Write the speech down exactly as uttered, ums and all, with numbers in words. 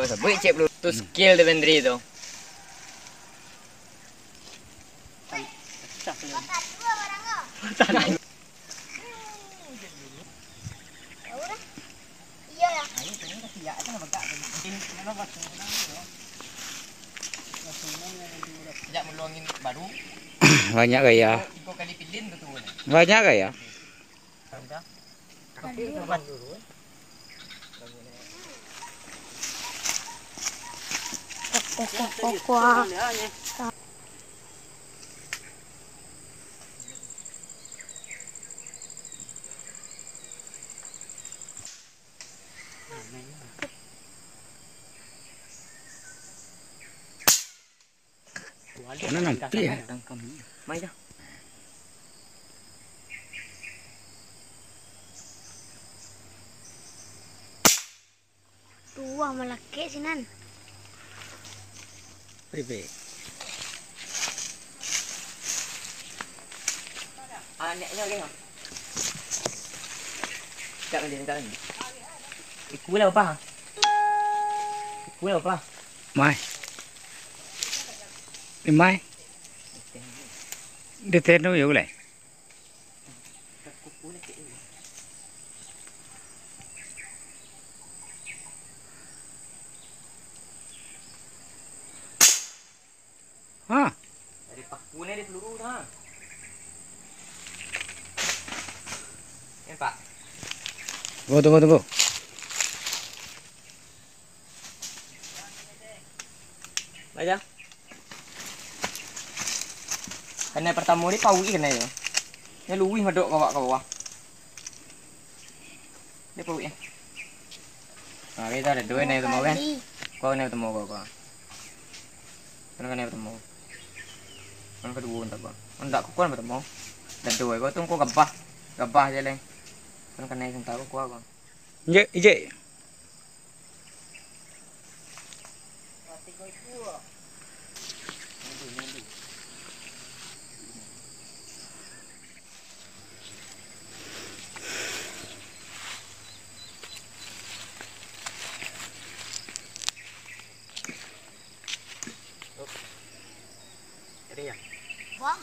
Sabuik cek peluru. Tu skill tu, Bendri tu. Banyak gaya. Banyak gaya. Mana nampak ya? Mai dah. Tuah malakek sinan. Ribet. Anaknya geng. Tak ada, tak ada. Ikut lah, Papa. Ikut lah, Papa. Mai. Ni mai. Di tenu ya ulai. Ha. Dari paku ni ada peluru dah. Nampak? Tunggu, tunggu, tunggu. Baca. Kanai partamo ni pauik kanai tu. Dia luwih madok ka bawah, ka bawah. Dia pauik eh. Ha, kita ada dua nai utamo kan? Kau nai utamo kau, kau. Kau kanai utamo. Kau kaduo entah kau. Ndak kau kuan utamo. Ada dua kau tu kau gabah. Gabah je leh. Kau kanai sentaro kau, kau. Injek, injek. Jadi ya. Bang.